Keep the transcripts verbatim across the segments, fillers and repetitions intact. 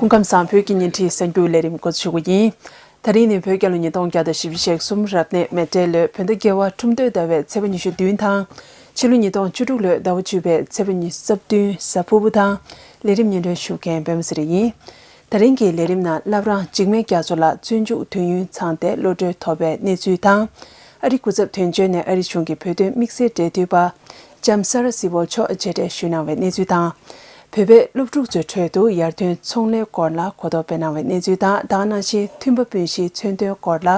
སྐུ་ཁམས་བཟང་། བོད་ཀྱི་ཉིན་རེའི་གསར་འགྱུར་ལས་རིམ་འགོ་འཛུགས་ཞུ་རྒྱུ་ཡིན། ད་རིང་ནི་བོད་རྒྱལ་ལོ་ཉིས་སྟོང་བརྒྱ་དང་བཞི་བཅུ་ཞེ་གསུམ་རབ་གནས་མེ་སྤྲེལ་ལོའི་བོད་ཟླ་བརྒྱད་པ་ཁྲུམས་སྟོད་ཟླ་བའི་ཚེས་པ་ཉི་ཤུ་བདུན་དང་། ཕྱི་ལོ་ཉིས་སྟོང་བཅུ་དྲུག་ལོའི་ཟླ་བ་བཅུ་པའི་ཚེས་པ་ཉི་ཤུ་རྩ་བདུན་གཟའ་ཕུར་བུ་དང་། ལས་རིམ་སྙན་སྒྲོན་ཞུ་མཁན་པད་མ་ཚེ་རིང་ཡིན། ད་རིང་གི་ལས་རིམ་ནང་བླ་བྲང་འཇིགས་མེད་རྒྱ་མཚོ་ལགས་བཙོན་འཇུག་དུས་ཡུན་ཚང་སྟེ་གློད་གྲོལ་ཐོབ་པའི་གནས་ཚུལ་དང་། ཨ་རིའི་སྐུ་ཚབ་དོན་གཅོད་ནས་ཨ་རིའི་གཞུང་གི་བོད་དོན་དམིགས་བསལ་འབྲེལ་མཐུད་པ་ལྕམ་ས་ར་སི་བོལ་མཆོག་མཇལ་འཕྲད་ཞུས་གནང་བའི་གནས་ཚུལ་དང་། བོད་པའི་སློབ་ཕྲུག་ཚོའི་ཁྲོད་དུ་ཡར་ཐོན་ཚོང་ལས་སྐོར་ལ་གོ་རྟོགས་སྤེལ་གནང་བའི་གནས་ཚུལ་དང་། ད་ག་ནང་བཞིན་མཐུན་པ་སྤུན་བཞིའི་མཚོན་དོན་སྐོར་ལ་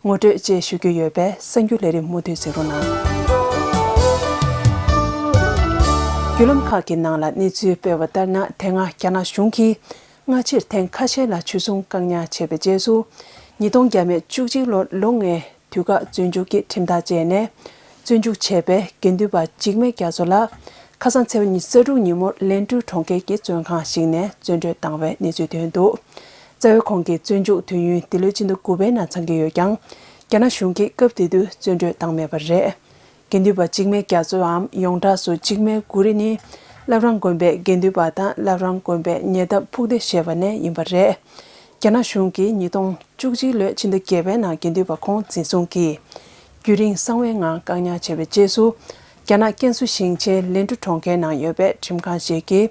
ངོ་སྤྲོད་བཅས་ཞུ་རྒྱུ་ཡོད་པས་གསར་འགྱུར་ལས་རིམ་མུ་མཐུད་གཟིགས་རོགས་གནང་། བརྒྱུད་ལམ་ཁག་གི་ནང་ལ་གནས་ཚུལ་སྤེལ་བ་ལྟར་ན། དེ་སྔ་རྒྱ་ནག་གཞུང་གིས་སྔ་ཕྱིར་ཐེངས་ཁ་ཤས་ལ་ཆོས་སྲུང་བཀག་ཉར་བྱས་པའི་རྗེས་སུ། ཉིས་སྟོང་བརྒྱ་མེད་བཅུ་གཅིག་ལོར་ལོ་ལྔའི་དུས་བཀག་བཙོན་འཇུག་གི་ཁྲིམས་ཐག་བཅད་ནས། བཙོན་འཇུག་བྱས་པའི་དགེ་འདུན་པ་འཇིགས་མེད་རྒྱ་མཚོ་ལགས་ཁ་སང་ཚེས་པ་ཉི་ཤུ་རྩ་དྲུག་ཉིན་མོར་ལན་ཀྲུའུ་གྲོང་ཁྱེར་གྱི་བཙོན་ཁང་ཞིག་ནས་བཙོན་གྲོལ་བཏང་བའི་གནས་ཚུལ་ཐོན་འདུག། རྩ་བའི་ཁོང་གི་བཙོན་འཇུག་དུས་ཡུན་འདི་ལོའི་ཕྱི་ཟླ་དགུ་པའི་ནང་ཚང་གི་ཡོད་ཀྱང་། རྒྱ་ནག་གཞུང་གིས་སྐབས་དེ་དུས་བཙོན་གྲོལ་བཏང་མེད་པ་རེད། དགེ་འདུན་པ་འཇིགས་མེད་རྒྱ་མཚོའམ་ཡོངས་གྲགས་སུ་འཇིགས་མེད་གུ་རུ་ནི། བླ་བྲང་དགོན་པའི་དགེ་འདུན་པ་དང་། བླ་བྲང་དགོན་པའི་ཉེ་འདབས་ཕུག་སྡེ་ཞེས་པ་ནས་ཡིན་པ་རེད། རྒྱ་ནག་གཞུང་གིས་ཉིས་སྟོང་བཅུ་གཅིག་ལོའི་ཕྱི་ཟླ་བརྒྱད་པའི་ནང་དགེ་འདུན་པ་ཁོང་འཛིན་བཟུང་གིས། རྒྱུན་རིང་གསང་བའི་ངང་བཀག་ཉར་བྱས་པའི་རྗེས་སུ། རྒྱ་ནག་ཀན་སུའུ་ཞིང་ཆེན་ལན་ཀྲུའུ་གྲོང་ཁྱེར་ནང་ཡོད་པའི་ཁྲིམས་ཁང་ཞིག་གིས་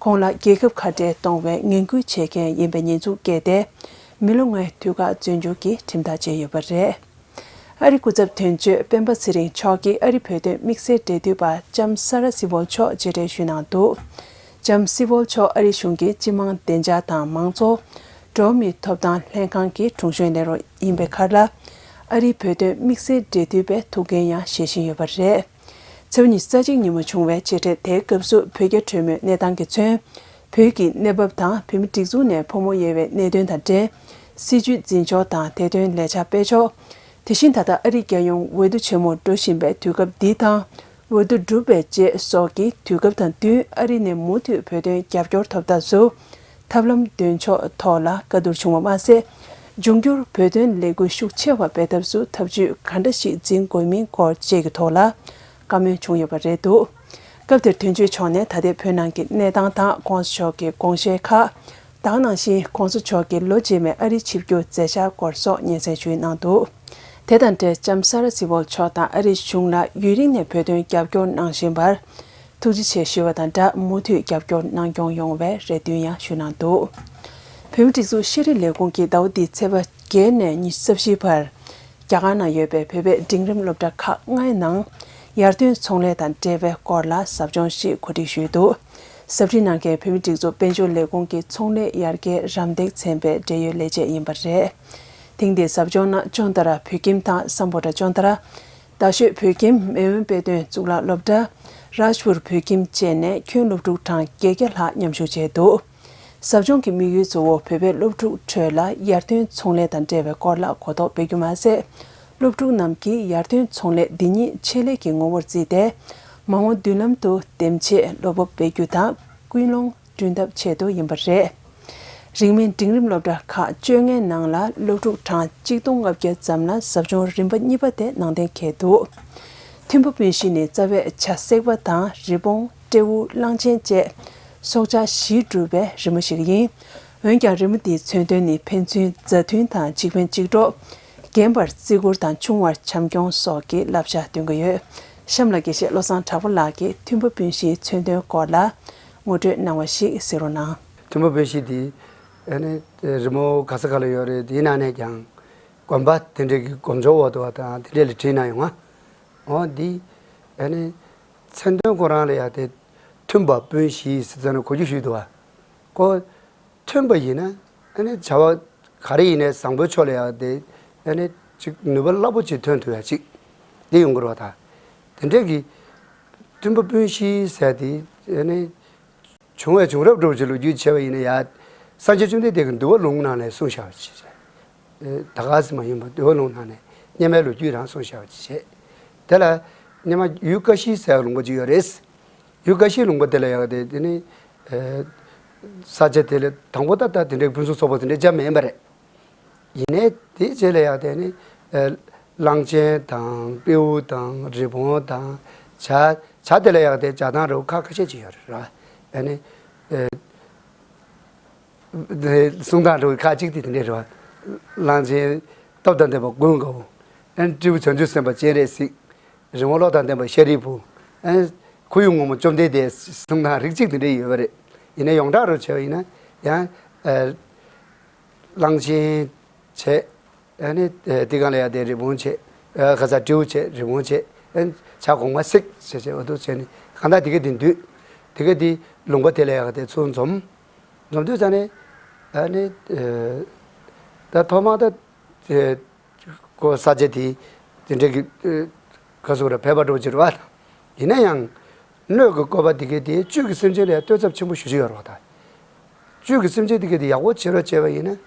ཁོང་ལ་རྒྱལ་ཁབ་ཁ་བྲལ་གཏོང་བའི་ངན་སྐུལ་བྱེད་མཁན་ཡིན་པའི་ཉེས་འཛུགས་བཀལ་ཏེ། མི་ལོ་ལྔའི་དུས་བཀག་བཙོན་འཇུག་གི་ཁྲིམས་ཐག་བཅད་ཡོད་པ་རེད། ཨ་རིའི་སྐུ་ཚབ་དོན་གཅོད་སྤེན་པ་ཚེ་རིང་མཆོག་གིས་ཨ་རིའི་བོད་དོན་དམིགས་བསལ་འབྲེལ་མཐུད་པ་ལྕམ་ས་ར་སི་བོལ་མཆོག་མཇལ་འཕྲད་ཞུས་གནང་འདུག། ལྕམ་སི་བོལ་མཆོག་ཨ་རིའི་གཞུང་གི་སྤྱི་དམངས་བདེ་འཇགས་དང་མང་གཙོ། འགྲོ་བ་མིའི་ཐོབ་ཐང་ལྷན་ཁང་གི་དྲུང་གཞོན་ལས་རོགས་ཡིན་པའི་ཁར་ལ། ཨ་རིའི་བོད་དོན་དམིགས་བསལ་འབྲེལ་མཐུད་པའི་ཐུགས་འགན་ཡང་བཞེས་བཞིན་ཡོད་པ་རེད། ཚེས་པ་ཉི་ཤུ་རྩ་གཅིག་ཉིན་མོ་བྱུང་བའི་མཇལ་འཕྲད་དེའི་སྐབས་སུ། བོད་རྒྱ་གྲོས་མོལ་གནས་སྟངས་ཀྱི་ཚུན། བོད་ཀྱི་གནས་བབ་དང་། བོད་མིའི་སྒྲིག་འཛུགས་ནས་ཕོ་མོ་དབྱེ་བའི་གནད་དོན་དང་འབྲེལ། སྲིད་བྱུས་འཛིན་ཕྱོགས་དང་། དེ་དོན་ལས་འཆར་སྤེལ་ཕྱོགས། དེ་བཞིན་ད་ལྟ་ཨ་རིའི་རྒྱལ་ཡོངས་འོས་བསྡུ་ཆེན་མོ་འགྲོ་བཞིན་པའི་དུས་སྐབས་འདི་དང་། འོས་བསྡུ་གྲུབ་པའི་རྗེས་སོགས་ཀྱི་དུས་སྐབས་དང་བསྟུན། ཨ་རི་ནས་མུ་མཐུད་བོད་དོན་རྒྱབ་སྐྱོར་ཐོབ་ཐབས་སུ་ཐབས་ལམ་འདོན་ཕྱོགས་ཐོག་ལ་བཀའ་བསྡུར་བྱུང་བ་མ་ཟད། འབྱུང་འགྱུར་བོད་དོན་ལས་འགུལ་ཤུགས་ཆེ་བ་སྤེལ་ཐབས་སུ་ཐབས་ཇུས་ག་འདྲ་ཞིག་འཛིན་དགོས་མིན་སྐོར་བཅས་ཀྱི་ཐོག་ལ་བཀའ་མོལ་བྱུང་ཡོད་པ་རེད་འདུག། སྐབས་དེར་དོན་གཅོད་མཆོག་ནས་ད་ལྟའི་བོད་ནང་གི་གནས་སྟངས་དང་། ྋགོང་ས་མཆོག་གི་དགོངས་བཞེད་ཁག། ད་ག་ནང་བཞིན་ྋགོང་ས་མཆོག་གི་ལོ་རྗེས་མའི་ཨ་རི་ཆིབས་བསྒྱུར་མཛད་འཆར་སྐོར་སོགས་སྙན་སེང་ཞུས་གནང་འདུག། དེ་དང་འབྲེལ་ལྕམ་ས་ར་སི་བོལ་མཆོག་དང་ཨ་རིའི་གཞུང་ལ་ཡུན་རིང་ནས་བོད་དོན་རྒྱབ་སྐྱོར་གནང་བཞིན་པར་ཐུགས་རྗེ་ཆེ་ཞུ་བ་དང་སྦྲགས། མུ་མཐུད་རྒྱབ་སྐྱོར་གནང་སྐྱོང་ཡོང་བའི་རེ་འདུན་ཡང་ཞུས་གནང་འདུག། བོད་མིའི་སྒྲིག་འཛུགས་ཤེས་རིག་ལས་ཁུངས་ཀྱིས་ཟླ་བ་འདིའི་ཚེས་པ་བརྒྱད་ནས་ཉི་ཤུ་རྩ་བཞི་བར། རྒྱ་གར་ནང་ཡོད་པའི་བོད་པའི་འབྲིང་རིམ་སློབ་གྲྭ་ཁག་ལྔའི་ནང་ཡར་ཐོན་ཚོང་ལས་དང་འབྲེལ་བའི་སྐོར་ལ་ཟབ་སྦྱོང་ཞིག་གོ་སྒྲིག་ཞུས་འདུག། ཟབ་ཁྲིད་གནང་མཁན་བོད་མིའི་སྒྲིག་འཛུགས་དཔལ་འབྱོར་ལས་ཁུངས་ཀྱི་ཚོང་ལས་ཡར་རྒྱས་རམ་འདེགས་ཚན་པའི་འབྲེལ་ཡོད་ལས་བྱེད་ཡིན་པ་རེད། ཐེངས་འདིའི་ཟབ་སྦྱོང་ནང་ཅོན་ཏ་ར་བོད་ཁྱིམ་དང་སམ་བྷོ་ཊ་ཅོན་ཏ་ར། རྡ་ཤོད་བོད་ཁྱིམ་མེས་དབོན་དཔེ་སྟོན་གཙུག་ལག་སློབ་གྲྭ། རཱཇ་པུར་བོད་ཁྱིམ་བཅས་ནས་ཁྱོན་སློབ་ཕྲུག་གྲངས་བརྒྱད་བརྒྱ་ལྷག་མཉམ་ཞུགས་བྱས་འདུག། ཟབ་སྦྱོང་གི་དམིགས་ཡུལ་གཙོ་བོ་བོད་པའི་སློབ་ཕྲུག་ཁྲོད་ལ་ཡར་ཐོན་ཚོང་ལས་དང་འབྲེལ་བའི་སྐོར་ལ་གོ་རྟོགས་སྤེལ་རྒྱུ་མ་ཟད། སློབ་ཕྲུག་རྣམས་ཀྱིས་ཡར་ཐོན་ཚོང་ལས་འདི་ཉིད་ཆེད་ལས་ཀྱི་ངོ་བོར་བརྩིས་ཏེ། མ་འོངས་མདུན་ལམ་དུ་འདེམས་ཆེད་བློ་སྤོབས་སྤེལ་རྒྱུ་དང་། ཀུན་སློང་བསྐྲུན་ཐབས་ཆེད་དུ་ཡིན་པ་རེད། རིང་མིན་འབྲིང་རིམ་སློབ་གྲྭ་ཁག་བཅོ་ལྔའི་ནང་ལ་སློབ་ཕྲུག་གྲངས་གཅིག་སྟོང་ལྔ་བརྒྱ་ཙམ་ལ་ཟབ་སྦྱོང་རིམ་པ་གཉིས་པ་དེ་ནང་འདྲེན་འཁེལ་འདུག། མཐུན་པ་སྤུན་བཞི་ནི་རྩ་བའི་བྱ་སྲེག་པ་དང་། རི་བོང་། སྤྲེའུ། གླང་ཆེན་བཅས་སྲོག་ཆགས་བཞིས་གྲུབ་པའི་རི་མོ་ཞིག་ཡིན། འོན་ཀྱང་རི་མོ་འདིའི་མཚོན་དོན་ནི་ཕན་ཚུན་མཛའ་མཐུན་དང་འཇིགས་ཕན་གཅིག་གྲོགས། རྒན་པར་བརྩི་བཀུར་དང་ཆུང་བར་བྱམས་སྐྱོང་སོགས་ཀྱི་བསླབ་བྱ་སྟོན་གྱི་ཡོད། གཤམ་ལ་དགེ་བཤེས་བློ་བཟང་གྲགས་པ་ལགས་ཀྱིས་མཐུན་པ་སྤུན་བཞིའི་མཚོན་དོན་སྐོར་ལ་ངོ་སྤྲོད་གནང་བ་ཞིག་གཟིགས་རོགས་གནང་། མཐུན་པ་སྤུན་བཞི་འདི་ཨ་ནི་རི་མོ་ག་ས་ག་ལ་ཡོད་རེད། དེའི་ནང་ནས་ཀྱང་དགོན་པ་དེ་འདྲའི་གི་དགོན་མཆོག་འོག་ཏུ་བ་དང་དེ་འདྲས་ལ་བྲིས་གནང་ཡོང་ང་། འོ་འདི་ཨ་ནི་མཚན་དོན་ཁོ་རང་ལ་ཡང་དེ་མཐུན་པ་སྤུན་བཞི་ཟེར་ཙམ་ནས་གོ་རྒྱུ་ཞིག་འདུག་བ། ཁོ་མཐུན་པ་ཡིན་ན་ཨ་ནི་བྱ་བ་ག་རེ་ཡིན་ནའི་བཟང་པོའི་ཕྱོགས་ལ་ཡང་དེ་ཨ་ནི་ཅིག་ནུས་པ་རླབས་པོ་ཆེ་ཐོན་ཐུབ་ཡ་ཅིག་དེ་ཡོང་གི་རེད་བ། ད་དེ་འདྲས་ཀྱི་མཐུན་པ་སྤུན་བཞི་ཟེར་དེ་ཨ་ནི་བྱུང་བའི་བྱུང་རབས་འདྲ་བོ་ཅིག་ལོ་རྒྱུས་བྱས་པ་ཡིན་ན་ཡང་སངས་རྒྱས་བཅོམ་ལྡན་འདས་ཀྱིས་འདུལ་བ་ལུང་ནང་ནས་གསུངས་བཞག་པ་ཅིག་རེད། ད་ག་ཟེ་མ་ཡིན་པ་འདུལ་བ་ལུང་ནང་ནས་སྔོན་མའི་ལོ་རྒྱུས་རང་གསུངས་བཞག་པ་ཅིག་བྱས། དེ་ལ་སྔོན་མ་ཡུལ་ཀ་ཤི་ཟེར་བའི་ལུང་པ་ཅིག་ཡོད་རེད། ཡུལ་ཀ་ཤིའི་ལུང་པ་དེ་ལ་ཡང་དེ་དེ་ནི་ས་ཆ་དེ་ལ་དང་པོ་ད་ལྟ་དེ་འདྲའི་ཕུན་སུམ་ཚོགས་པ་དེ་འདྲའི་ཅང་མེད་པ་རེད། ཡིན་ནའི་དེའི་རྗེས་ལ་ཡང་དེ་ནི་གླང་ཆེན་དང་སྤྲེའུ་དང་རི་བོང་དང་བྱ་བྱ་དེ་ལ་ཡང་དེ་བྱ་དང་རི་བོ་ཁ་ཁ་ཤས་ཅིག་ཡོད་རེད་ར། ཨ་ནི། དེ་གསུང་སྟངས་འགྲོ་གི་ཁ་ཅིག་དེ་དེ་འདྲས་རེད་བ། གླང་ཆེན་སྟོབས་དང་ལྡན་པ་ཀུན་དགའ་བོ། ཨན་སྤྲེའུ་བྱང་ཆུབ་སེམས་དཔའ་སྤྱན་རས་གཟིགས། རི་བོང་བློ་དང་ལྡན་པ་ཤཱ་རིའི་བུ། ཨན་ཁོར་ཡུག་ངོ་མ་བཅོམ་ལྡན་འདས་གསུང་སྟངས་རིགས་གཅིག་དེ་འདྲས་ཡོད་པ་རེད། ཡིན་ན་ཡོངས་གྲགས་རུ་བྱས་པ་ཡིན་ན་ཡང་། ཨ་གླང་ཆེན་བྱས། ཨ་ནི་ཨ་དེ་སྒང་ལ་ཡང་དེ་རི་བོང་བྱས། ཨ་ག་ས་སྤྲེའུ་བྱས་རི་བོང་བྱས། ཨ་བྱ་གོང་མ་བསྲེགས་བྱས་བྱས་འོ་དུ་བྱས་ནས་གང་ལྟར་དེ་ག་དེ་འདུས། དེ་ག་དེ་ལུང་པ་དེ་ལ་ཡང་དེ་ཚུར་འཛོམས། འཛོམས་དུས་ཙ་ནས་ཨ་ནི་ཨ་ད་ཐོག་མར་ད་དེ་ཁོ་ས་ཆ་དེ་དེ་འདྲ་གི་ཨ་ག་སོགས་ར་ཕལ་པ་འགྲོ་ཕྱིར་བ། ཡིན་ན་ཡང་། སྣོད་ཀྱི་བཀོད་པ་དེ་གའི་དེ་བཅུད་ཀྱི་སེམས་ཅན་ལ་ཡང་བསྟོད་ཚབས་ཆེན་པོ་ཞེ་ཅིག་ཡོད་རེད་བ་ད། བཅུད་ཀྱི་སེམས་ཅན་དེ་གའི་དེ་ཡག་པོ་བྱེད་རོགས་བྱས་པ་ཡིན་ན།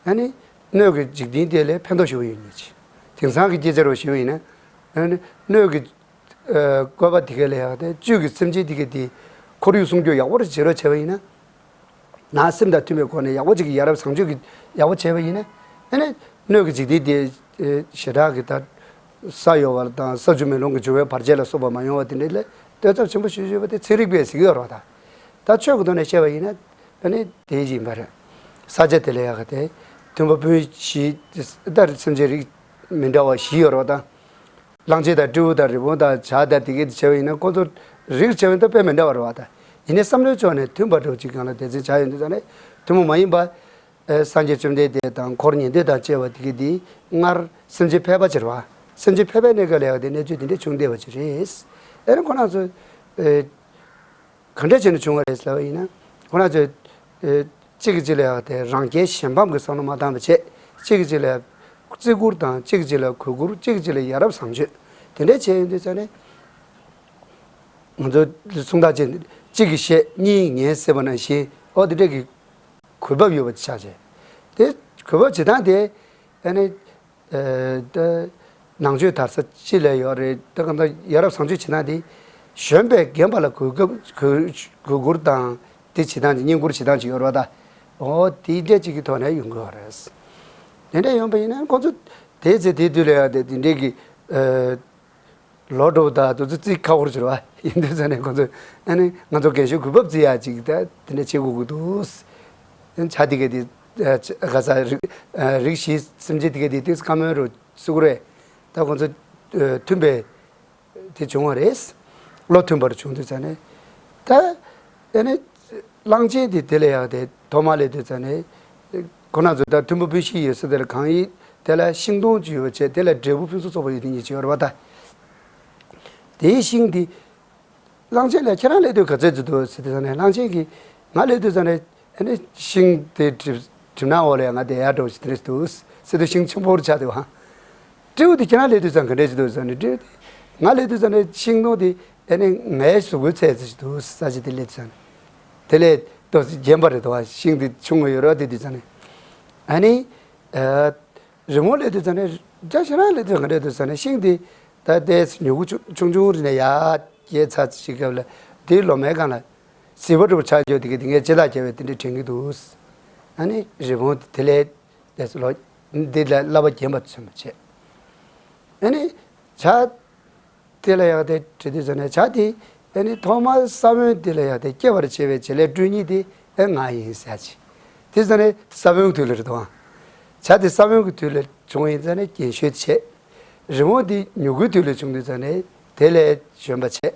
ཨ་ནི། སྣོད་ཀྱི་འཇིག་རྟེན་དེ་ལ་ཕན་ཐོགས་ཞེ་པོ་ཡོད་ངེས་ཀྱི། དེང་སང་གི་སྐད་ཆ་རོ་ཞེ་པོ་ཡིན་ན། ཨ་ནི། སྣོད་ཀྱི། ཨ་བཀོད་པ་དེ་གའི་ལ་ཡང་དེ་བཅུད་ཀྱི་སེམས་ཅན་དེ་གའི་དེ། ཁོར་ཡུག་སྲུང་སྐྱོབ་ཡག་པོ་རེ་བྱེད་རོགས་བྱས་པ་ཡིན་ན། ནང་སེམས་དང་མཐུན་པའི་སྒོ་ནས་ཡག་པོ་ཅིག་གི་ཡ་རབས་བཟང་སྤྱོད་ཀྱི་ཡག་པོ་བྱས་པ་ཡིན་ན། ཨ་ནི། སྣོད་ཀྱི་འཇིག་རྟེན་དེ། ཨེ་ཞེ་དྲག་གི་ད། ས་གཡོ་བ་དང་ས་ཆུ་མེ་རླུང་གི་འབྱུང་བའི་བར་ཆད་ལ་སོགས་པ་མ་ཡོང་བ་དེ་འདྲའི་ལ་བསྟོད་ཚབས་ཆེན་པོ་ཞིག་ཡོད་པ་དེ་ཚན་རིག་པས་གཟིགས་ཡོད་རེད་བ་ད། ད་ཆོས་ཀྱི་ཐོག་ནས་བཤད་པ་ཡིན་ན། ཨ་ནི་དེ་ཡིན་པ་རེད། ས་ཆ་དེ་ལ་ཡག་ག་དེ། མཐུན་པ་སྤུན་བཞི་ལྟར་སེམས་ཅན་རིགས་མི་འདྲ་བ་བཞི་ཡོད་རེད་བ་ད། གླང་ཆེན་དང་སྤྲེའུ་དང་རི་བོང་དང་བྱ་དང་དེ་གའི་དེ་བྱས་པ་ཡིན་ན་ཁོ་ཚོ་རིགས་བྱས་པ་ཡིན་ན་དཔེ་མི་འདྲ་བ་རེད་བ་ད། ཡིན་ནའི་བསམ་བློའི་ཕྱོགས་ནས་མཐུན་པ་འདྲ་བོ་ཅིག་སྒང་ལ་དེ་ཚོའི་བྱ་ཡོད་འདུག་ཙང་ནས་མཐུན་པོ་མ་ཡིན་པ། ཨེ་སངས་རྒྱས་བཅོམ་ལྡན་འདས་དང་འཁོར་ཉན་ཐོས་དང་བཅས་པ་དེ་གའི་དེ་སྔར་སེམས་ཅན་ཕལ་པ་ཅིག་རེད་བ། སེམས་ཅན་ཕལ་པའི་གནས་སྐབས་ལ་ཡག་དེ་གནས་ཚུལ་དེ་འདྲ་བྱུང་བསྡད་པ་ཅིག་རེད། ཨེ་ནི་ཁོ་རང་ཚོ། ཨེ། ག་འདྲ་བྱས་ནས་བྱུང་བ་རེད་ཟེར་བ་ཡིན་ན། ཁོ་རང་ཚོས། ཨེ། གཅིག་གིས་གཅིག་ལ་ཡག་དེ་རང་རྒྱལ་གཞན་ཕམ་གྱི་བསམ་བློ་མ་བཏང་བ་བྱས། གཅིག་གིས་གཅིག་ལ་བརྩི་བཀུར་དང་གཅིག་གིས་གཅིག་ལ་གུས་བཀུར། གཅིག་གིས་གཅིག་ལ་ཡ་རབས་བཟང་སྤྱོད། དེ་འདྲ་བྱས་ཡོང་དུས་ཙང་ནས། ང་ཚོ་གསུང་སྟངས་ཅན་གཅིག་གིས་བཤད་གཉིས་ཉན་ཟེར་བ་ནང་བཞིན་ཨོ་དེ་འདྲ་གི་གུས་བབ་ཡོད་པ་ཆགས་བྱས། དེ་གུས་བབ་བྱེད་སྟངས་དེ་ཨ་ནི། ཨེ་ད་ནང་ཆོས་དར་ས་ཅི་ལས་ཡོད་རེད། ད་གང་ལྟར་ཡ་རབས་བཟང་སྤྱོད་བྱེད་སྟངས་དེ་གཞོན་པས་རྒན་པ་ལ་གུས་སྐབས་གུས་གུས་བཀུར་དང་དེ་བྱེད་སྟངས་ཀྱི་བསྙེན་བཀུར་བྱེད་སྟངས་ཅིག་ཡོད་རེད་བ་ད། འོ་དེ་འདྲ་ཅིག་གི་ཐོག་ནས་ཡོང་གི་ཡོད་རེད། དེ་འདྲ་ཡོང་པ་ཡིན་ན་ཁོང་ཚོ་དེའི་ཚེ་དེའི་དུས་ལ་ཡང་དེ་དེ་འདྲའི་གི་ཨེ་ལོ་འགྲོ་བ་དང་དུ་ཚོད་རྩིས་ཁག་པོ་ཅིག་རེད་བ། ཡིན་དུས་ཙང་ནས་ཁོང་ཚོས་ཨ་ནི་ང་ཚོ་རྒན་གཞོན་གུས་བབ་བརྩི་ཡག་ཅིག་ད་དེ་འདྲ་བྱེད་དགོས་ཀྱི་འདུག་བྱ་དེ་ག་དེ་ག་ས་རིགས་རིགས་བཞིའི་སེམས་ཅན་དེ་ག་དེ་ཏིས་ཁ་མོན་རུ་སུ་གུ་རེ། ད་ཁོང་ཚོ་མཐུན་པའི་དེ་བྱུང་བ་རེད། བློ་མཐུན་པར་བྱུང་དུས་ཙང་ནས། ད་ཨ་ནི་གླང་ཆེན་དེ་དེ་ལ་ཡག་དེ་ཐོག་མ་ལས་དུས་ཙང་ནས། ཁོ་རང་ཚོ་ད་མཐུན་པོ་སྤུན་བཞི་ཡོད་ས་དེ་ལ་གང་ཡིན་དེ་ལ་ཤིང་སྡོང་ཅིག་ཡོད་པ་བྱས་དེ་ལ་འབྲས་བུ་ཕུན་སུམ་ཚོགས་པ་ཡོད་དེ་གཉིས་ཅིག་ཡོད་རེད་བ་ད། དེའི་ཤིང་དེ། གླང་ཆེན་ལ་ཁྱེད་རང་སླེབས་དུས་ག་ཚོད་ཅིག་འདུག་ཟེར་དུས་ཙང་ནས་གླང་ཆེན་གྱིས་ང་སླེབས་དུས་ཙང་ནས་ཨ་ནི་ཤིང་དེ་གྲིབ་གྲིབ་ནག་འོག་ལ་ཡང་ང་བསྡད་ཡག་འགྲོ་ཞིག་དེ་འདྲ་འདུག་ཟེར་དུས་ཤིང་ཆེན་པོར་ཆགས་འདུག་ཨ། སྤྲེའུ་དེ་ཁྱེད་རང་སླེབས་དུས་ཙང་ག་འདྲ་ཞིག་འདུག་ཟེར་ནས་སྤྲེའུ་དེ་ང་སླེབས་དུས་ཙང་ནས་ཤིང་སྡོང་དེ་ཨ་ནི་ངའི་གཟུགས་པོའི་ཚད་ཅིག་འདུག་ས་ཆ་དེ་སླེབས་དུས་ཙང་ནས་དེ་ལས་ཏོག་ཙམ་རྒྱན་པ་རེད་འདུག་ཨ། ཤིང་དེ་ཆུང་ངུ་ཡོད་རོགས་དེ་དུས་ཙང་ནས་ཨ་ནི། རི་མོ་སླེབས་དུས་ཙང་ནས་རྒྱ་ཞེ་དྲག་སླེབས་དུས་ག་འདྲ་འདུག་ཟེར་ནས་ཤིང་དེ་ད་ལྟའི་མྱུ་གུ་ཆུང་ཆུང་ཆུང་རེ་ནས་ཡར་རྒྱས་ཚར་ཅིག་སྐབས་ལ་དེའི་ལོ་མའི་སྒང་ལ་ཟིལ་པ་འདྲ་པོ་ཆགས་ཀྱོག་དེ་ག་དེ་ངས་ལྕེ་ལག་བརྒྱབ་པའི་དེ་འདྲ་དྲན་གྱི་འདུག་ཨ་ནི་རི་བོང་དེ་ལས་དེ་ལོ་འདི་ལ་བསླབ་པ་རྒྱན་པ་མཚོན་པ་བྱས། ཨ་ནི་བྱ། དེ་ལ་ཡང་དེ་བྲིས་དུས་ཙང་ནས་བྱ་དེ་ཨ་ནི་ཐོག་མར་ས་བོན་དེ་ལ་ཡང་དེ་སྐྱེ་བར་བྱེད་པའི་བྱེད་ལས་སྤྲུལ་ཉིད་དེ་ཨེ་ང་ཡིན་ཟེར་ཅིག་དེ་ཙང་ནས་ས་བོན་དུས་ལ་རེད་དོ། བྱ་དེ་ས་བོན་གྱི་དུས་ལ་བྱུང་ཡིན་ཙང་ནས་རྒྱན་ཤོས་བྱས། རི་བོང་དེ་མྱུ་གུའི་དུས་ལ་བྱུང་དུས་ཙང་ནས་དེ་ལས་གཞོན་པ་བྱས།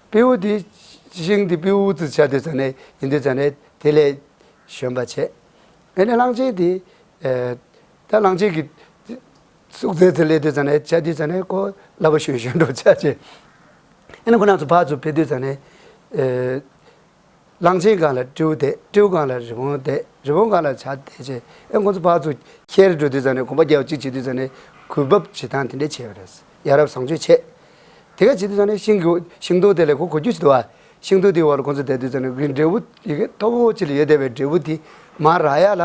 སྤྲེའུ་དེ་ཤིང་དེ་སྤྲེའུ་ཙི་བྱ་དུས་ཙང་ནས་ཡིན་དུས་ཙང་ནས་དེ་ལས་གཞོན་པ་བྱས། ཨེ་ནས་གླང་ཆེན་དེ་ཨེ་ད་གླང་ཆེན་གྱི་གཟུགས་ཚད་དེ་སླེབས་དུས་ཙང་ནས་བྱ་དུས་ཙང་ནས་ཁོ་ལབ་པ་ཞོན་ཞོན་འགྲོ་ཆ་ཆེ། ཨེ་ནས་ཁོ་རང་ཚོ་ཕར་ཚུར་ཕེབས་དུས་ཙང་ནས་ཨེ་གླང་ཆེན་སྒང་ལ་སྤྲེའུ་བསྡད། སྤྲེའུ་སྒང་ལ་རི་བོང་བསྡད། རི་བོང་སྒང་ལ་བྱ་བསྡད་བྱས་ཨེ་ཁོ་ཚོ་ཕར་ཚུར་ཁྱེར་འགྲོ་དུས་ཙང་ནས་གོམ་པ་རྒྱག་གཅིག་བྱེད་དུས་ཙང་ནས་གུས་བབ་བྱེད་སྟངས་དེ་འདྲས་བྱས་པ་རེད། ཡ་རབས་བཟང་སྤྱོད་བྱས། དེ་ག་བྱེད་དུས་ཙང་ནས་ཤིང་གི་ཤིང་སྡོང་དེ་ལས་ཁོ་གོ་རྒྱུ་ཞིག་འདུག་ཨ། ཤིང་སྡོང་དེའི་འོག་ལ་ཁོ་ཚོ་བསྡད་དུས་ཙང་ནས་གི་འབྲས་བུ་ཡི་གེ་མཐོ་པོ་ཅིག་ལ་ཡོད་བསྡད་པའི་འབྲས་བུ་དེ་མར་རག་ཡག་ལ་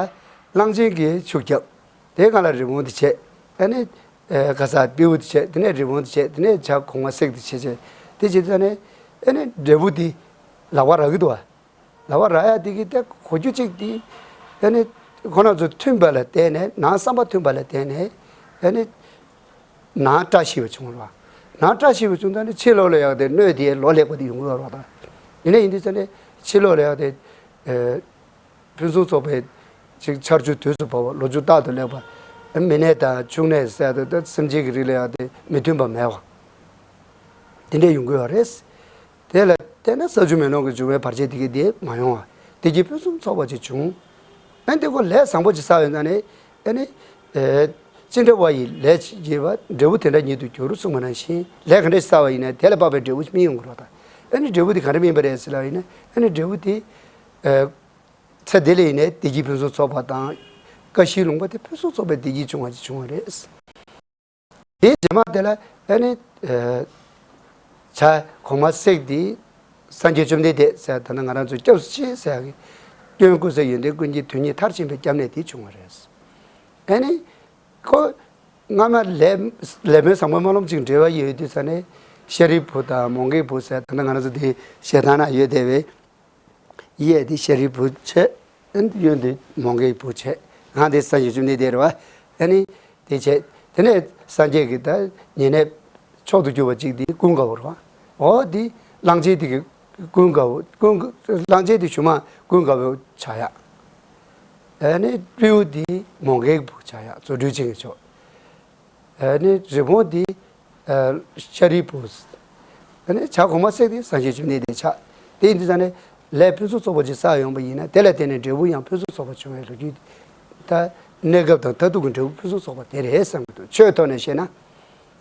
གླང་ཆེན་གྱིས་ཤུགས་བརྒྱབ། དེའི་སྒང་ལ་རི་བོང་དེ་བྱས། ཨ་ནི་ཨེ་ག་ས་སྤྲེའུ་དེ་བྱས། དེ་ནས་རི་བོང་དེ་བྱས། དེ་ནས་བྱ་གོང་མ་བསྲེགས་དེ་བྱས་བྱས། དེ་བྱེད་དུས་ཙང་ནས་ཨ་ནི་འབྲས་བུ་དེ་ལག་པ་རག་གི་འདུག་ཨ། ལག་པ་རག་ཡག་དེ་གི་དེ་གོ་རྒྱུ་གཅིག་དེ་ཨ་ནི་ཁོ་རང་ཚོ་མཐུན་པ་ལ་བརྟེན་ནས་ནང་བསམ་པ་མཐུན་པ་ལ་བརྟེན་ནས་ཨ་ནི་ནང་བཀྲ་ཤིས་པ་བྱུང་བ་རེད་བ། ནང་བཀྲ་ཤིས་པ་བྱུང་ཙང་ནི་ཕྱི་ལོགས་ལ་ཡག་དེ་སྣོད་དེ་ལོ་ལེགས་པ་དེ་ཡོང་གི་ཡོད་རེད་བ། ད་ཡིན་ན་ཡིན་དུས་ཙང་ནས་ཕྱི་ལོགས་ལ་ཡག་དེ་ཨེ་ ཕུན་སུམ་ཚོགས་པའི་ཅིག་ཆར་ཆུ་དུས་སུ་བབས་པ། ལོ་ཕྱུགས་རྟག་ཏུ་ལེགས་པ། མི་ནད་དང་ཕྱུགས་ནད་ཟེར་ཡ་དེ་ད་སེམས་ཅན་གྱི་རིགས་ལ་ཡང་དེ་མི་མཐུན་པ་མེད་པ། དེ་འདྲས་ཡོང་གི་ཡོད་རེད། དེ་ལ་བརྟེན་ནས་ས་ཆུ་མེ་རླུང་གི་འབྱུང་བའི་བར་ཆད་དེ་གའི་དེ་མ་ཡོང་བ། བདེ་སྐྱིད་ཕུན་སུམ་ཚོགས་པ་ཅིག་བྱུང་། ཨ་ནི་དེ་ཁོ་ལས་བཟང་པོ་ཅིག་བསགས་ཡོད་ན་ནི། ཨ་ནི། ཨེ། ཅི་འདྲ་བ་ཡི་ལས་བྱེད་པ་འབྲས་བུ་དེ་འདྲ་ཉིད་དུ་འགྱུར་གསུངས་པ་ནང་བཞིན། ལས་ག་འདྲ་ཞིག་བསགས་པ་ཡིན་ན་དེ་ལ་དཔག་པའི་འབྲས་བུ་སྨིན་ཡོང་གི་རེད་པ། ཨ་ནི་འབྲས་བུ་དེ་ག་འདྲ་སྨིན་པ་རེད་ཟེར་ལབ་པ་ཡིན་ན། ཨ་ནི་འབྲས་བུ་དེ། ཨེ། ཚེ་འདི་ལ་ཡིན་ནའི་བདེ་སྐྱིད་ཕུན་སུམ་ཚོགས་པ་དང་། ཀ་ཤིའི་ལུང་པ་དེ་ཕུན་སུམ་ཚོགས་པའི་བདེ་སྐྱིད་བྱུང་བ་ཅིག་བྱུང་བ་རེད། དེའི་རྗེས་མ་དེ་ལ་ཨ་ནི། ཨེ། བྱ་གོང་མ་སྲེག་དེ་སངས་རྒྱས་བཅོམ་ལྡན་འདས་ཟེར། ད་ནི་ང་རང་ཚོ་སྐྱབས་སུ་མཆི་ཟེར་ཡ་གི། སྐྱོན་ཀུན་ཟད་ཡོན་ཏན་ཀུན་གྱི། དོན་གཉིས་མཐར་ཕྱིན་པའི་སྐྱབས་གནས་དེ་བྱུང་བ་རེད། ཨ་ནི། ཁོ། སྔ་མ་ལས་ལས་སྨོན་བཟང་པོ་སྨོན་ལམ་ཅིག་འབྲེལ་བ་ཡོད་དུས་ཙ་ནས། ཤཱ་རིའི་བུ་དང་མོའུ་འགལ་བུ་ཟེར། ད་ནི་ང་རང་ཚོ་འདི་ཞལ་ཐང་ན་ཡོད་བསྡད་པའི། གཡས་དེ་ཤཱ་རིའི་བུ་བྱས། གཡོན་དེ་མོའུ་འགལ་བུ་བྱས། ང་དེ་སངས་རྒྱས་བཅོམ་ལྡན་འདས་རེད་པ། ཨ་ནི་དེ་བྱས། དེ་ནས་སངས་རྒྱས་ཀྱི་ད་ཉེ་གནས་མཆོག་ཏུ་གྱུར་པ་གཅིག་དེ་ཀུན་དགའ་བོ་རེད་པ། འོ་དེ་གླང་ཆེན་དེ་གི་ཀུན་དགའ་བོ། ཀུན། གླང་ཆེན་དེ་གཞུག་མ་ཀུན་དགའ་བོ་ཆགས་ཡག་ཨ་ནི་སྤྲེའུ་དེ་མོའུ་འགལ་བུ་ཆགས་ཡག་རྫུ་འཕྲུལ་ཅན་གྱི་མཆོག་ཨ་ནི་རི་བོང་དེ། ཨ། ཤཱ་རིའི་བུ། ཨ་ནི་བྱ་གོང་མ་སྲེག་དེ་སངས་རྒྱས་བཅོམ་ལྡན་འདས་ཆགས། དེ་ཡིན་དུས་ཙ་ནས་ལས་ཕུན་སུམ་ཚོགས་པ་ཅིག་བསགས་ཡོང་པ་ཡིན་ན། དེ་ལ་བརྟེན་ནས་འབྲས་བུ་ཡང་ཕུན་སུམ་ཚོགས་པ་བྱུང་བའི་ལོ་རྒྱུས། ད་གནས་སྐབས་དང་མཐར་ཐུག་གི་འབྲས་བུ་ཕུན་སུམ་ཚོགས་པ་དེ་རེད་བསམ་གྱི་འདུག་ཆོས་ཐོག་ནས་བཤད་ན།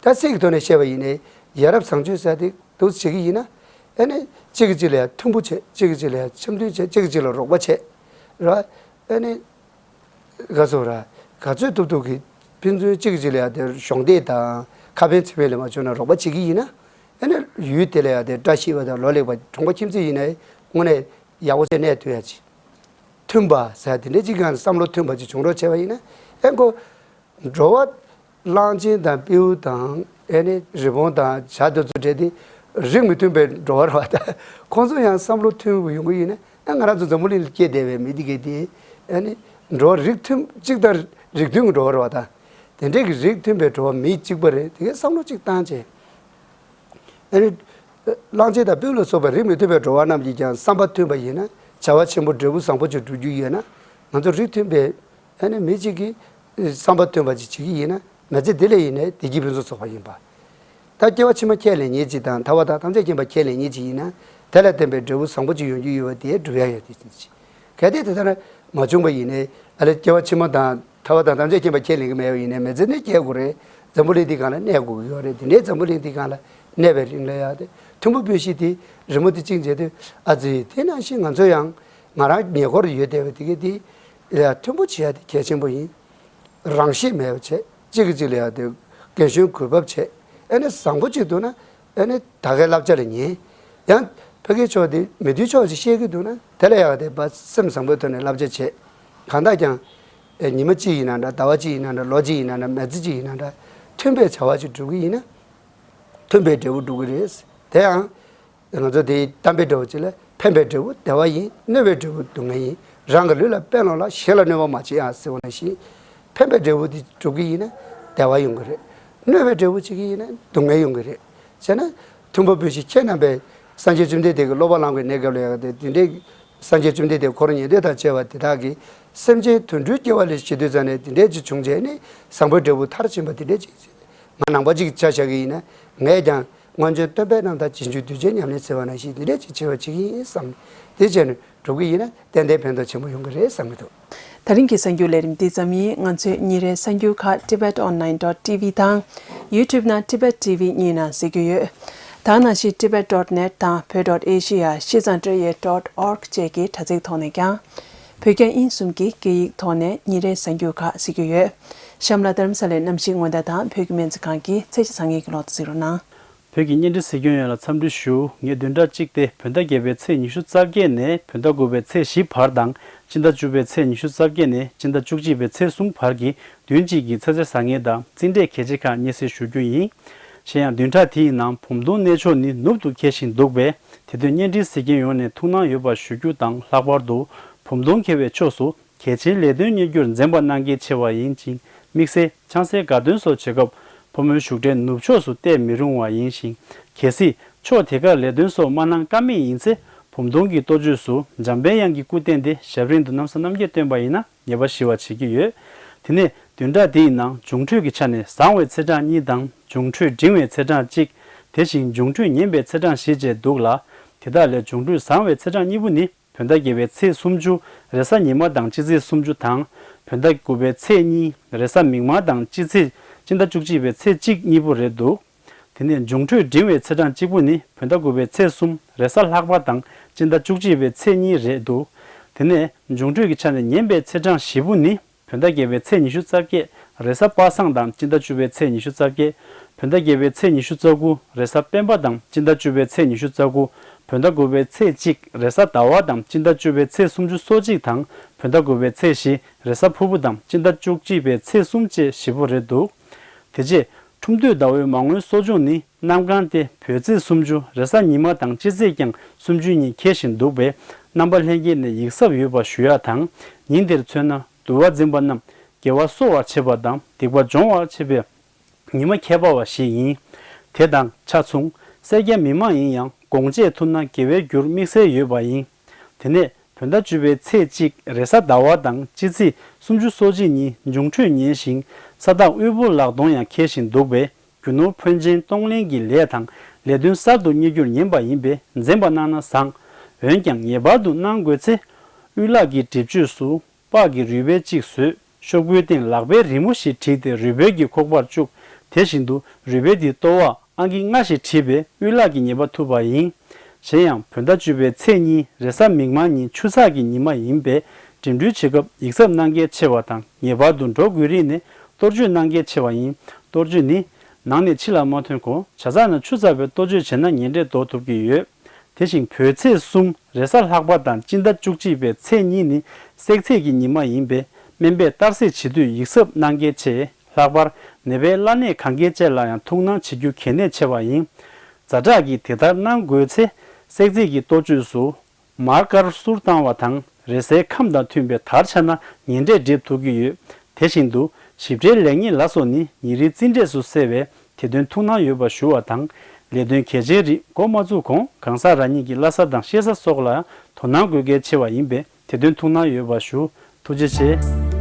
ད་ཚིག་གི་ཐོག་ནས་བཤད་པ་ཡིན་ནའི། ཡ་རབས་བཟང་སྤྱོད་ཟེར་དེ་འདུག་བྱེད་ཀྱི་ཡིན་ན། ཨ་ནི་གཅིག་གིས་གཅིག་ལ་ཡང་མཐུན་པོ་བྱེད། གཅིག་གིས་གཅིག་ལ་ཡང་འཆམ་མཐུན་བྱེད། གཅིག་གིས་གཅིག་ལ་རོགས་པ་བྱེད། ར། ཨ་ནི། ག་ཚོད་ར། ག་ཚོད་ཐུབ་ཐུབ་ཀྱིས་ཕན་ཚུན་གཅིག་གིས་གཅིག་ལ་ཡང་དེ་གཞོགས་འདེགས་དང་ཁ་ཕན་ཚིག་ཕན་ལས་མ་བྱུང་ན་རོགས་པ་བྱེད་ཀྱི་ཡིན་ན། ཨ་ནི་ཡུལ་དེ་ལ་ཡང་དེ་བཀྲ་ཤིས་པ་དང་ལོ་ལེགས་པ། གྲོང་པ་ཁྱིམ་མཚེས་ཡིན་ནའི་དངོས་གནས་ཡག་པོ་བྱས་གནས་ཐུབ་ཡ་ཅིག་མཐུན་པ་ཟེར་དེ་འདྲའི་ཅིག་གང་བསམ་བློ་མཐུན་པ་ཅིག་བྱུང་རོགས་བྱས་པ་ཡིན་ན། ཨེ་ཁོ། འགྲོ་བ་གླང་ཆེན་དང་སྤྲེའུ་དང་། ཨེ་ནི་རི་བོང་དང་བྱ་དེ་ཚོ་འདྲ་དེ་རིགས་མི་མཐུན་པའི་འགྲོ་བ་རེད་པ། ད་ཁོང་ཚོ་ཡང་བསམ་བློ་མཐུན་པོ་ཡོང་གི་ཡིན་ན། ཨ། ང་རང་ཚོ་འཛམ་བུ་གླིང་ལ་སྐྱེས་བསྡད་པའི་མི་དེ་གས་དེ། ཨ་ནི་འགྲོ་བ་རིགས་མཐུན་གཅིག་དང་རིགས་མཐུན་གྱི་འགྲོ་བ་རེད་པ། ད་དེ་འདྲའི་གི་རིགས་མཐུན་པའི་འགྲོ་བ་མི་གཅིག་པ་རེད། དེ་གས་བསམ་བློ་གཅིག་བཏང་བྱས། ཨ་ནི་གླང་ཆེན་དང་སྤྲེའུ་ལ་སོགས་པའི་རིགས་མི་མཐུན་པའི་འགྲོ་བ་རྣམས་ཀྱིས་ཀྱང་བསམ་པ་མཐུན་པ་ཡིན་ན། བྱ་བ་ཆེན་པོ་འབྲས་བུ་བཟང་པོ་ཅིག་འགྲུབ་རྒྱུ་ཡོད་ན། ང་ཚོ་རིགས་མཐུན་པའི། ཨ་ནི་མི་གཅིག་གིས་བསམ་པ་མཐུན་པ་ཅིག་བྱེད་ཀྱི་ཡིན་ན། མི་ཚེ་འདི་ལ་ཡིན་ནའི་བདེ་སྐྱིད་ཕུན་སུམ་ཚོགས་པ་ཡིན་པ། ད་སྐྱེ་བ་ཕྱི་མ་ཁས་ལེན་མཁན་ཅིག་དང་ཐར་པ་དང་ཐམས་ཅད་མཁྱེན་པ་ཁས་ལེན་མཁན་ཅིག་ཡིན་ན། དེ་ལ་བརྟེན་པའི་འབྲས་བུ་བཟང་པོ་ཅིག་ཡོང་རྒྱུ་ཡོད་པ་དེ་སྒྲུབ་ཡ་ཡོད་དེ་ཅིག་གལ་ཏེ་དེ་ལྟར་མ་བྱུང་པ་ཡིན་ནའི། ཨ་ལས་སྐྱེ་བ་ཕྱི་མ་དང་ཐར་པ་དང་ཐམས་ཅད་མཁྱེན་པ་ཁས་ལེན་གྱི་མེད་པ་ཡིན་ནའི། མི་ཚེ་འདི་སྐྱེལ་དགོས་རེད། འཛམ་བུ་གླིང་འདི་སྒང་ལ་གནས་དགོས་ཀྱི་ཡོད་རེད། དེ་འདྲའི་འཛམ་བུ་གླིང་འདི་སྒང་ལ་གནས་པའི་རིང་ལ་ཡང་དེ་མཐུན་པོ་སྤུན་བཞི་དེ་རི་མོ་དེ་བཅིངས་བྱས་དུས། ཨ་ཙི། དེ་ནང་བཞིན་ང་ཚོ་ཡང་ང་རང་ཉེ་འཁོར་ཡོད་བསྡད་པ་དེ་གས་དེ་ལ་མཐུན་པོ་བྱེད་ཡ་དེ་གལ་ཆེན་པོ་ཡིན། རང་ཤེད་མེད་པ་བྱས། གཅིག་གིས་གཅིག་ལ་ཡང་དེ་རྒན་གཞོན་གུས་བབ་བྱས། ཨ་ནི་བཟང་པོ་གཅིག་འདུག་ན། ཨ་ནི་ད་གའི་བསླབ་བྱ་ལ་ཉན། ཡང་ཕ་གིའི་ཕྱོགས་དེ་མི་མཐུན་ཕྱོགས་ཅིག་བཤད་ཀྱི་འདུག་ན། དེ་ལ་ཡང་དེ་བ་སེམས་བཟང་པོའི་ཐོག་ནས་བསླབ་བྱ་བྱས། གང་ལྟར་ཀྱང་། ཨེ། ཉི་མ་གཅིག་ཡིན་ན་འདྲ། ཟླ་བ་གཅིག་ཡིན་ན་འདྲ། ལོ་གཅིག་ཡིན་ན་འདྲ། མི་ཚེ་གཅིག་ཡིན་ན་འདྲ། མཐུན་པའི་བྱ་བ་ཅིག་སྒྲུབ་ཀྱི་ཡིན་ན། མཐུན་པའི་འབྲས་བུ་སྒྲུབ་ཀྱི་རེད། དེ་ཡང་། ང་ཚོ་དེའི་གཏམ་དཔེ་འདྲ་བོ་ཅིག་ལ། ཕན་པའི་འབྲས་བུ་བདེ་བ་ཡིན། གནོད་པའི་འབྲས་བུ་སྡུག་བསྔལ་ཡིན། རང་གི་ལུས་ལ་ཕན་ལོང་ལ། གཞན་ལ་གནོད་པ་མ་བྱེད་ཨ་ཟེར་བ་ནང་བཞིན། ཕན་པའི་འབྲས་བུ་དེ་སྒྲུབ་ཀྱི་ཡིན་ན་བདེ་བ་ཡོང་གི་རེད། གནོད་པའི་འབྲས་བུ་བྱེད་ཀྱི་ཡིན་ན་སྡུག་བསྔལ་ཡོང་གི་རེད། བྱས་ན་མཐུན་པོ་སྤུན་བཞི། ཁྱེད་རྣམ་པས་སངས་རྒྱས་བཅོམ་ལྡན་འདས་ཀྱི་སློབ་པ་ལམ་གྱི་གནས་སྐབས་ལ་ཡང་དེ་དེ་འདྲའི་སངས་རྒྱས་བཅོམ་ལྡན་འདས་འཁོར་ཉན་ཐོས་དང་བཅས་པ་དེ་དག་གིས་སེམས་ཅན་དུད་འགྲོའི་སྐྱེ་བ་ལ་བཞེས་དུས་ཙ་ནས་དེ་འདྲའི་ཅིག་བྱུང་བྱས་ནས་བཟང་པོའི་འབྲས་བུ་མཐར་ཕྱིན་པ་དེ་འདྲའི་ཅིག་ང་ནང་པ་ཅིག་ཆ་བཞག་གི་ཡིན་ན། ངས་ཀྱང་སྔོན་བྱོན་སྟོན་པའི་རྣམ་ཐར། རྗེས་འཇུག་གདུལ་བྱའི་ཉམས་ལེན་ཟེར་བ་ནང་བཞིན་དེ་འདྲའི་ཅིག་བྱེད་པ་བྱེད་ཀྱི་ཡིན་བསམ། དེ་བྱས་ནས་སྒྲུབ་ཀྱི་ཡིན་ན་ཏན་ཏན་ཕན་ཐོགས་ཆེན་པོ་ཡོང་གི་རེད་བསམ་གྱི་འདུག་ད་རིང་གི་གསར་འགྱུར་ལས་རིམ་འདི་ཙམ་ཡིན། ང་ཚོའི་ཉིན་རེའི་གསར་འགྱུར་ཁག་tibet online dot tv དང་YouTube ནང་Tibet T V གཉིས་ནང་གཟིགས་རྒྱུ་ཡོད། ད་ནང་བཞིན་tibet dot net དང་བོད་dot asia ཤིས་ཙང་ཀྲེ་ཡེ་dot org བཅས་ཀྱི་དྲ་ཚིགས་ཐོག་ནས་ཀྱང་། བོད་རྒྱ་དབྱིན་གསུམ་གྱི་སྐད་ཡིག་ཐོག་ནས་ཉིན་རེའི་གསར་འགྱུར་ཁག་གཟིགས་རྒྱུ་ཡོད། གཤམ་ལ་རྡ་རམ་ས་ལའི་གནམ་གཤིས་སྔོན་བརྡ་དང་བོད་ཀྱི་སྨན་རྩིས་ཁང་གི་ཚེས་བཅད་ཚང་ངེས་ཀྱི་ལོག་ཏུ་གཟིགས་རོགས་གནང་། བོད་ཀྱི་བརྙན་འཕྲིན་གཟིགས་སྐྱོང་ཡོངས་ལ་འཚམས་འདྲི་ཞུ། ངས་བདུན་ཕྲག་གཅིག་སྟེ་བོད་ཟླ་བརྒྱད་པའི་ཚེས་ཉི་ཤུ་རྩ་བརྒྱད་ནས་བོད་ཟླ་དགུ་པའི་ཚེས་བཞི་བར་དང་། སྤྱི་ཟླ་བཅུ་པའི་ཚེས་ཉི་ཤུ་རྩ་བརྒྱད་ནས་སྤྱི་ཟླ་བཅུ་གཅིག་པའི་ཚེས་གསུམ་བར་གྱི་བདུན་གཅིག་གི་ཚེས་བཅད་བཟང་ངན་དང་རྩིས་འབྲས་གལ་ཆེ་ཁག་སྙན་སེང་ཞུ་རྒྱུ་ཡིན། གཞན་ཡང་བདུན་ཕྲག་དེའི་ནང་བུམ་སྟོང་གནས་མཆོག་ནི་ནུབ་ཏུ་འཁེལ་བཞིན་འདུག་པས། དེ་དོན་བརྙན་འཕྲིན་གཟིགས་མཁན་ཡོངས་ནས་ཐུགས་སྣང་ཡོད་པ་ཞུ་རྒྱུ་དང་། ལྷག་པར་དུ་བུམ་སྟོང་འཁེལ་བའི་ཕྱོགས་སུ་གལ་ཆེའི་ལས་དོན་གཉེར་རྒྱུར་འཛེམ་པ་གནང་གལ་ཆེ་བ་ཡིན་ཅིང་། དམིགས་བསལ་ཆང་སའི་དགའ་སྟོན་སོགས་བྱེད་སྐབས་ཕོ་མོའི་བཞུགས་གྲལ་ནུབ་ཕྱོགས་སུ་བལྟས་མི་རུང་བ་ཡིན་ཞིང་། གལ་སྲིད་ཕྱོགས་དེ་གར་ལས་དོན་སོགས་མ་གནང་ཀ་མེད་ཡིན་ཚེ། བུམ་སྟོང་གི་གཏོ་བཅོས་སུ་འཇམ་པའི་དབྱངས་ཀྱི་སྐུ་བསྟན་ཏེ་ཞབས་རིམ་དུ་རྣམ་གསུམ་རྣམ་བསྐྱེད་བཏོན་པ་ཡིན་ན་ཉེས་པ་ཞི་བར་བྱེད་ཀྱི་ཡོད། དེ་ནས་བདུན་ཕྲག་འདི་ཡི་ནང་འབྱུང་འཕྲོད་ཀྱི་ཆ་ནས་བཟང་བའི་ཚེས་གྲངས་གཉིས་དང་འབྱུང་འཕྲོད་འབྲིང་བའི་ཚེས་གྲངས་གཅིག་དེ་བཞིན་འབྱུང་འཕྲོད་ངན་པའི་ཚེས་གྲངས་བཞི་བཅས་འདུག་ལ། དེ་དག་ལས་འབྱུང་འཕྲོད་བཟང་བའི་ཚེས་གྲངས་གཉིས་པོ་ནི། བོད་ཟླ་བརྒྱད་པའི་ཚེས་སུམ་ཅུ། རེས་གཟའ་ཉི་མ་དང་སྤྱི་ཚེས་སུམ་ཅུ་དང་། བོད་ཟླ་དགུ་པའི་ཚེས་གཉིས། རེས་གཟའ་མིག་དམར་དང་སྤྱི་ཚེས་སྤྱི་ཟླ་བཅུ་གཅིག་པའི་ཚེས་གཅིག་གཉིས་པོ་རེད་འདུག་དེ་ནས་འབྱུང་འཕྲོད་འབྲིང་བའི་ཚེས་གྲངས་གཅིག་པོ་ནི་བོད་ཟླ་དགུ་པའི་ཚེས་གསུམ། རེས་གཟའ་ལྷག་པ་དང་སྤྱི་ཟླ་བཅུ་གཅིག་པའི་ཚེས་གཉིས་རེད་འདུག་དེ་ནས་འབྱུང་འཕྲོད་ཀྱི་ཆ་ནས་ངན་པའི་ཚེས་གྲངས་བཞི་པོ་ནི། བོད་ཟླ་བརྒྱད་པའི་ཚེས་ཉི་ཤུ་རྩ་བརྒྱད། རེས་གཟའ་པ་སངས་དང་སྤྱི་ཟླ་བཅུ་པའི་ཚེས་ཉི་ཤུ་རྩ་བརྒྱད། བོད་ཟླ་བརྒྱད་པའི་ཚེས་ཉི་ཤུ་རྩ་དགུ། རེས་གཟའ་སྤེན་པ་དང་སྤྱི་ཟླ་བཅུ་པའི་ཚེས་ཉི་ཤུ་རྩ་དགུ། བོད་ཟླ་དགུ་པའི་ཚེས་གཅིག། རེས་གཟའ་ཟླ་བ་དང་སྤྱི་ཟླ་བཅུ་པའི་ཚེས་སུམ་ཅུ་སོ་གཅིག་དང་། བོད་ཟླ་དགུ་པའི་ཚེས་བཞི། རེས་གཟའ་ཕུར་བུ་དང་སྤྱི་ཟླ་བཅུ་གཅིག་པའི་ཚེས་གསུམ་བཅས་བཞི་པོ་རེད་འདུག་དེ་རྗེས། ཁྲུམས་སྟོད་ཟླ་བའི་མར་ངོའི་གསོ་སྦྱོང་ནི། གནམ་གང་སྟེ་བོད་ཚེས་སུམ་ཅུ། རེས་གཟའ་ཉི་མ་དང་སྤྱི་ཚེས་ཀྱང་སུམ་ཅུ་ཉིན་འཁེལ་བཞིན་འདུག་པས། རྣམ་པ་ལྷན་རྒྱས་ནས་ཡིད་གཟབ་ཡོད་པ་ཞུ་ཡག་དང་། ཉིན་དེར་མཚོན་ན། འདུལ་བ་འཛིན་པ་རྣམས་དགེ་བ་གསོ་བར་བྱེད་པ་དང་སྡིག་པ་སྦྱོང་བར་བྱེད་པའི་ཉི་མ་ཁྱད་པར་བ་ཞིག་ཡིན། དེ་དང་ཆ་མཚུངས། སེར་སྐྱ་མི་མང་ཡིན་ཡང་སྒོང་སྤྱད་ཐུབ་ན་དགེ་བའི་རྒྱུར་དམིགས་བསལ་ཡོད་པ་ཡིན། དེ་ནས་བོད་ཟླ་བཅུ་པའི་ཚེས་གཅིག། རེས་གཟའ་ཟླ་བ་དང་སྤྱི་ཚེས་སུམ་ཅུ་སོ་གཅིག་ཉིན་འབྱུང་འཕྲོད་ངན་ཞིང་ས་བདག་དབུལ་པོ་ལག་སྟོང་ཡང་འཁེལ་བཞིན་འདུག་པས། རྒྱུ་ནོར་ཕོན་ཆེན་གཏོང་ལེན་གྱི་ལས་དང་ལས་དོན་གསར་དུ་གཉེར་རྒྱུར་ཉན་པ་ཡིན་པས་འཛེམ་པ་གནང་ན་བཟང་། འོན་ཀྱང་ངེས་པར་དུ་གནང་དགོས་ཚེ། དབུལ་ལག་གི་སྒྲིབ་བཅོས་སུ། སྤགས་ཀྱི་རུས་སྦལ་གཅིག་བཟོས། ཤོག་བུའི་སྟེང་ལག་པའི་རི་མོ་ཞིག་བྲིས་ཏེ་རུས་སྦལ་གྱི་ཁོག་པར་བཅུག་དེ་བཞིན་དུ་རུས་སྦལ་དེའི་ལྟོ་བར་ཨང་ཀི་ལྔ་ཞིག་བྲིས་པས་དབུལ་ལག་གི་ཉེས་པ་ཐུབ་པ་ཡིན། གཞན་ཡང་བོད་ཟླ་བཅུ་པའི་ཚེས་གཉིས། རེས་གཟའ་མིག་དམར་ཉིན་ཆུ་ཚགས་ཀྱི་ཉི་མ་ཡིན་པས་འགྲིམ་འགྲུལ་བྱེད་སྐབས་ཡིད་གཟབ་གནང་གལ་ཆེ་བ་དང་ངེས་པར་དུ་འགྲོ་དགོས་རིགས་ནི་གཏོར་བཅོས་གནང་གལ་ཆེ་བ་ཡིན། གཏོར་བཅོས་ནི། ནང་ནས་ཕྱི་ལ་མ་ཐོན་གོང་ཇ་ཚགས་ནང་ཆུ་ཚགས་པའི་གཏོར་བཅོས་བྱས་ན་ཉེ་འབྲས་ལྡོག་ཐུབ་ཀྱི་ཡོད། དེ་བཞིན་བོད་ཚེས་གསུམ། རེས་གཟའ་ལྷག་པ་དང་སྤྱི་ཟླ་བཅུ་གཅིག་པའི་ཚེས་གཉིས་ནི་བསྲེག་ཚེས་ཀྱི་ཉི་མ་ཡིན་པས་སྨན་པས་གཏར་སྲེག་བྱེད་དུས་ཡིད་གཟབ་གནང་གལ་ཆེ། ལྷག་པར་ནད་པའི་བླ་གནས་གང་དགེ་བཅས་ལ་ཡང་ཐུགས་སྣང་བྱེད་རྒྱུ་གལ་གནད་ཆེ་བ་ཡིན། ཛ་དྲག་གིས་དེ་ལྟར་གནང་དགོས་ཚེ་བསྲེག་ཚེས་ཀྱི་གཏོ་བཅོས་སུ། མར་དཀར་གསུར་བཏང་བ་དང་རེས་གཟའི་ཁམས་དང་མཐུན་པའི་དར་འཕྱར་ན་ཉེ་འབྲས་འགྲེབ་ཐུབ་ཀྱི་ཡོད། དེ་བཞིན་དུ་ཞིབ་ཕྲའི་ལེགས་ཉེས་ལ་སོགས་ནི་ཉིན་རེའི་རྩིས་འབྲས་སུ་གསལ་བས་དེ་དོན་ཐུགས་སྣང་ཡོད་པ་ཞུ་བ་དང་། ལས་དོན་གལ་ཆེའི་རིགས་འགོ་མ་བཙུགས་གོང་གང་ཟག་རང་ཉིད་ཀྱི་བླ་གཟའ་དང་གཤེད་གཟའ་སོགས་ལ་དོ་སྣང་དགོས་གལ་ཆེ་བ་ཡིན་པས་དེ་དོན་ཐུགས་སྣང་ཡོད་པ་ཞུ། ཐུགས་རྗེ་ཆེ།